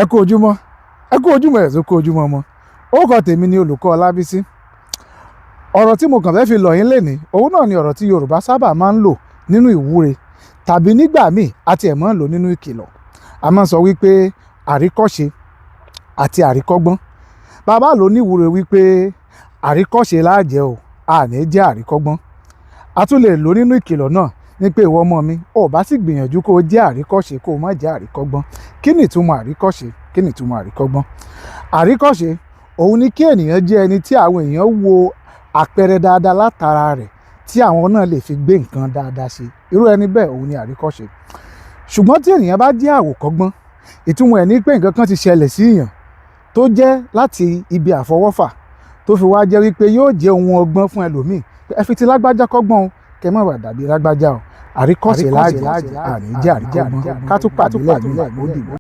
Ẹ kú ojúmọ́, ẹ kú ojúmọ́, ẹ̀ tó kú ojúmọ́ mọ́. Orúkọ tèmi ni Olùkọ́ Ọlábísí. Ọ̀rọ̀ tí mo kàn fẹ́ fi lọ̀ yín lénìí, òun náà ni ọ̀rọ̀ tí Yorùbá sábà máa ń lò nínú ìwúre tàbí nígbà míì àti ẹ̀ máa ń lò nínú ìkìlọ̀. A máa ń sọ wípé àríkọ́ṣe àti àríkọ́gbọ́n. Bàbá lò ní ìwúre wípé àríkọ́ṣe láà jẹ́ o, a ní jẹ́ àríkọ́gbọ́n. A tún lè lò nínú ìkìlọ̀ náà ní pé ìwọ ọmọ mi, ò bá sì gbìyànjú kó o jẹ́ àríkọ́ṣe, kó o má jẹ́ àríkọ́gbọ́n. Kí ni ìtumọ̀ àríkọ́ṣe? Kí ni ìtumọ̀ àríkọ́gbọ́n? Àríkọ́ṣe, òun ni kí ènìyàn jẹ́ ẹni tí àwọn èèyàn wo àpẹẹrẹ dáadáa látara rẹ̀, tí àwọn náà lè fi gbé nǹkan dáadáa ṣe. Irú ẹni bẹ́ẹ̀, òun ni àríkọ́ṣe. Ṣùgbọ́n tí ènìyàn bá jẹ́ àwòkọ́gbọ́n, ìtumọ̀ ẹ̀ ní pé nǹkan kan ti ṣẹlẹ̀ sí èèyàn tó jẹ́ láti ibi àfọwọ́fà, tó fi wá jẹ́ wípé yóò jẹ́ ohun ọgbọ́n fún ẹlòmíì. Ẹ fi ti lágbájá kọ́gbọ́n o, kẹ má bàa dàbí lágbájá o. Àríkọ́ṣe láàjẹ́, àní jẹ́ àríkọ́gbọ́n. Ká tún pàdé lẹ́ẹ̀mí, ó dìgbà.